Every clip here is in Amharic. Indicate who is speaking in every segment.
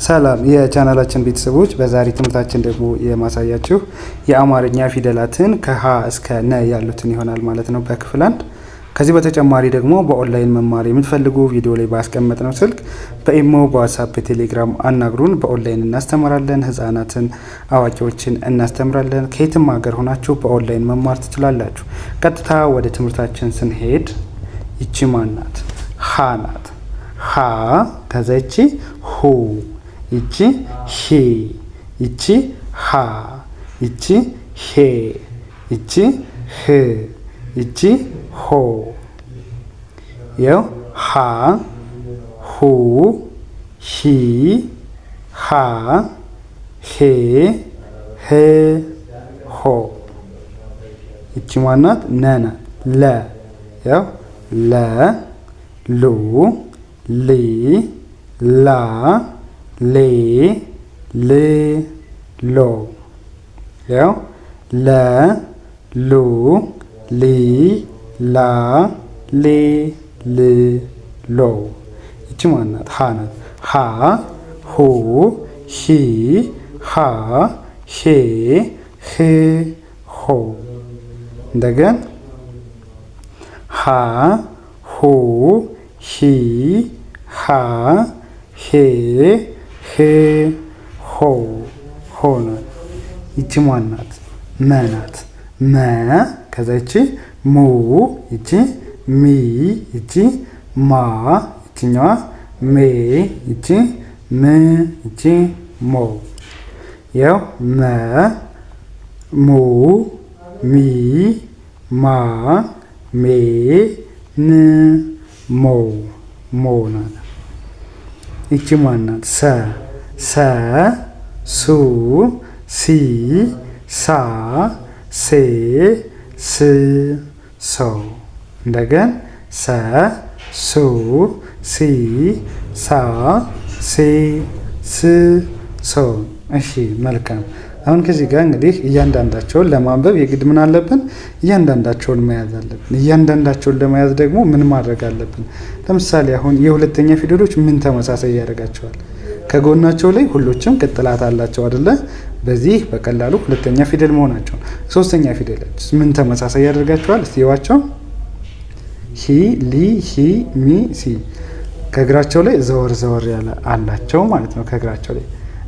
Speaker 1: ሰላም የቻናላችን ቤተሰቦች፣ በዛሬ ትምህርታችን ደግሞ የማሳያችሁ የአማርኛ ፊደላትን ከሀ እስከ ነ ያሉትን ይሆናል ማለት ነው በክፍል አንድ። ከዚህ በተጨማሪ ደግሞ በኦንላይን መማር የምትፈልጉ ቪዲዮ ላይ ባስቀመጥነው ስልክ በኢሞ፣ በዋትሳፕ፣ በቴሌግራም አናግሩን። በኦንላይን እናስተምራለን። ህጻናትን፣ አዋቂዎችን እናስተምራለን። ከየትም ሀገር ሆናችሁ በኦንላይን መማር ትችላላችሁ። ቀጥታ ወደ ትምህርታችን ስንሄድ ይቺ ማን ናት? ሀ ናት። ሀ፣ ከዛ ይቺ ሁ፣ ይቺ ሂ፣ ይቺ ሃ፣ ይቺ ሄ፣ ይቺ ህ፣ ይቺ ሆ። ይኸው ሀ፣ ሁ፣ ሂ፣ ሃ፣ ሄ፣ ህ፣ ሆ። ይቺ ማናት? ነ ናት። ለ፣ ያው ለ፣ ሉ፣ ሊ፣ ላ፣ ሌ፣ ል፣ ሎ። ያው ለ፣ ሉ፣ ሊ፣ ላ፣ ሌ፣ ል፣ ሎ። ይቺ ማናት? ሀ ናት። ሀ፣ ሁ፣ ሂ፣ ሃ፣ ሄ፣ ህ፣ ሆ። እንደገን ሀ፣ ሁ፣ ሂ፣ ሃ፣ ሄ፣ ህ፣ ሆ። ሆ ነው። ይቺ ማን ናት? መ ናት። መ፣ ከዛ ይቺ ሙ፣ ይቺ ሚ፣ ይቺ ማ፣ ይቺኛዋ ሜ፣ ይቺ ም፣ ይቺ ሞ። ያው መ፣ ሙ፣ ሚ፣ ማ፣ ሜ፣ ም፣ ሞ። ሞ ናት። ይቺ ማን ናት? ሰ። ሰ፣ ሱ፣ ሲ፣ ሳ፣ ሴ፣ ስ፣ ሶ። እንደገን ሰ፣ ሱ፣ ሲ፣ ሳ፣ ሴ፣ ስ፣ ሶ። እሺ፣ መልካም። አሁን ከዚህ ጋር እንግዲህ እያንዳንዳቸውን ለማንበብ የግድ ምን አለብን? እያንዳንዳቸውን መያዝ አለብን። እያንዳንዳቸውን ለመያዝ ደግሞ ምን ማድረግ አለብን? ለምሳሌ አሁን የሁለተኛ ፊደሎች ምን ተመሳሳይ ያደርጋቸዋል? ከጎናቸው ላይ ሁሎችም ቅጥላት አላቸው አይደለ? በዚህ በቀላሉ ሁለተኛ ፊደል መሆናቸው። ሶስተኛ ፊደሎች ምን ተመሳሳይ ያደርጋቸዋል? እስቲ እዩዋቸው። ሂ፣ ሊ፣ ሂ፣ ሚ፣ ሲ ከእግራቸው ላይ ዘወር ዘወር ያለ አላቸው ማለት ነው ከእግራቸው ላይ።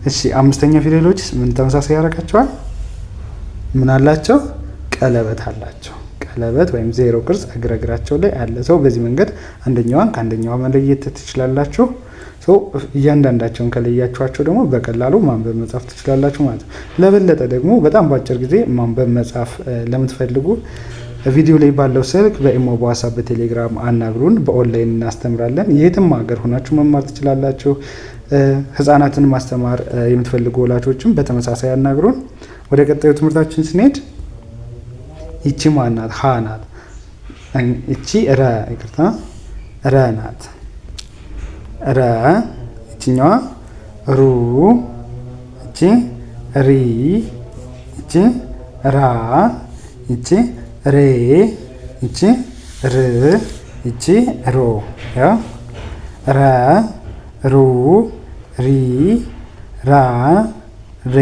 Speaker 1: እሺ፣ አምስተኛ ፊደሎችስ ምን ተመሳሳይ ያደርጋቸዋል? ምን አላቸው? ቀለበት አላቸው። ቀለበት ወይም ዜሮ ቅርጽ እግራቸው ላይ አለ። So በዚህ መንገድ አንደኛዋን ከአንደኛዋ መለየት ትችላላችሁ። So እያንዳንዳቸውን ከለያችኋቸው ደግሞ በቀላሉ ማንበብ መጻፍ ትችላላችሁ ማለት ነው። ለበለጠ ደግሞ በጣም በአጭር ጊዜ ማንበብ መጻፍ ለምትፈልጉ ቪዲዮ ላይ ባለው ስልክ በኢሞ፣ በዋትሳፕ፣ በቴሌግራም አናግሩን። በኦንላይን እናስተምራለን። የትም ሀገር ሆናችሁ መማር ትችላላችሁ። ህጻናትን ማስተማር የምትፈልጉ ወላጆችም በተመሳሳይ አናግሩን። ወደ ቀጣዩ ትምህርታችን ስንሄድ ይቺ ማን ናት? ሀ ናት። ይቺ ረ፣ ይቅርታ፣ ረ ናት። ረ፣ ይቺኛዋ ሩ፣ ይቺ ሪ፣ ይቺ ራ፣ ይቺ ሬ፣ ይቺ ር፣ ይቺ ሮ። ያው ረ፣ ሩ፣ ሪ፣ ራ፣ ሬ፣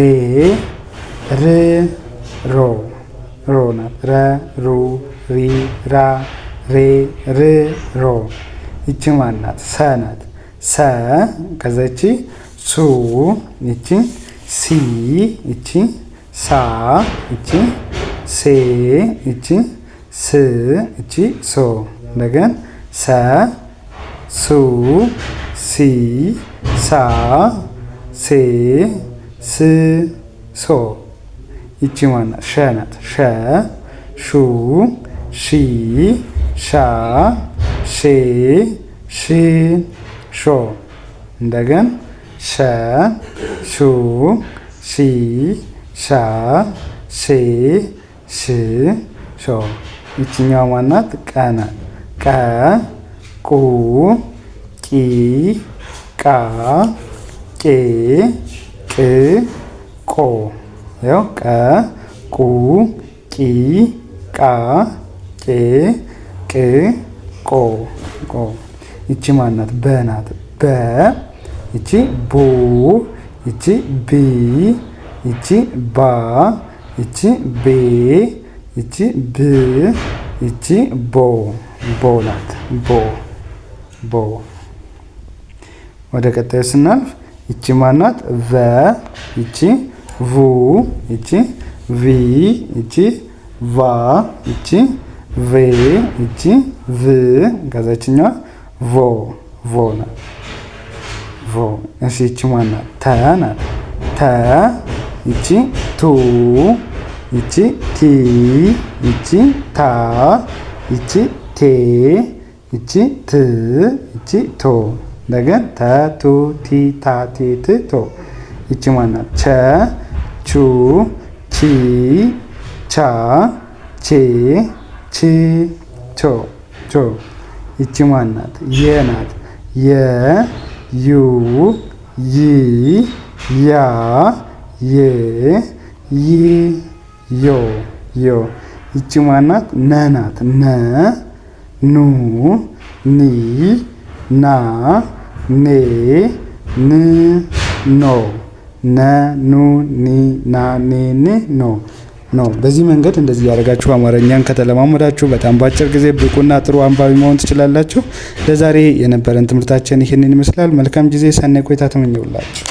Speaker 1: ር፣ ሮ። ሮ ናት። ረ፣ ሩ፣ ሪ፣ ራ፣ ሬ፣ ር፣ ሮ። ይቺ ማን ናት? ሰ ናት። ሰ፣ ከዛ ይቺ ሱ፣ ይቺ ሲ፣ ይቺ ሳ፣ ይቺ ሴ፣ ይቺ ስ፣ ይቺ ሶ። እንደገን ሰ፣ ሱ፣ ሲ፣ ሳ፣ ሴ፣ ስ፣ ሶ። ይቺ ማን ናት? ሸ ናት። ሸ፣ ሹ፣ ሺ፣ ሻ፣ ሼ፣ ሽ፣ ሾ። እንደገን ሸ፣ ሹ፣ ሺ፣ ሻ፣ ሼ፣ ሽ፣ ሾ። ይችኛዋ ማናት? ቀ ናት። ቀ፣ ቁ፣ ቂ፣ ቃ፣ ቄ፣ ቅ፣ ቆ። ያው ቀ፣ ቁ፣ ቂ፣ ቃ፣ ቄ፣ ቅ፣ ቆ። ቆ። ይቺ ማናት? በ ናት። በ፣ ይቺ ቡ፣ ይቺ ቢ፣ ይቺ ባ፣ ይቺ ቤ፣ ይቺ ብ፣ ይቺ ቦ። ቦ ናት። ቦ ቦ። ወደ ቀጣዩ ስናልፍ ይቺ ማናት? ቨ፣ ይቺ ቡ፣ ይቺ ቪ፣ ይቺ ቫ፣ ይቺ ቬ፣ ይቺ ቭ፣ ከዛችኛዋ ቮ። ቮ ናት። ቮ። እሺ ይቺ ማናት? ተ ናት። ተ፣ ይቺ ቱ፣ ይቺ ቲ፣ ይቺ ታ፣ ይቺ ቴ፣ ይቺ ት፣ ይቺ ቶ። እንደገን ተ፣ ቱ፣ ቲ፣ ታ፣ ቴ፣ ት፣ ቶ። ይቺ ማናት? ቸ፣ ቹ፣ ቺ፣ ቻ፣ ቼ፣ ች፣ ቾ። ቾ። ይቺ ማናት? የ ናት። የ፣ ዩ፣ ይ፣ ያ፣ ዬ፣ ይ፣ ዮ። ዮ። ይቺ ማናት? ነ ናት። ነ፣ ኑ፣ ኒ፣ ና፣ ኔ፣ ን፣ ኖ። ነ፣ ኑ፣ ኒ፣ ና፣ ኔ፣ ን፣ ኖ። ኖ። በዚህ መንገድ እንደዚህ ያደረጋችሁ አማርኛን ከተለማመዳችሁ በጣም በአጭር ጊዜ ብቁና ጥሩ አንባቢ መሆን ትችላላችሁ። ለዛሬ የነበረን ትምህርታችን ይህንን ይመስላል። መልካም ጊዜ፣ ሰናይ ቆይታ ተመኘሁላችሁ።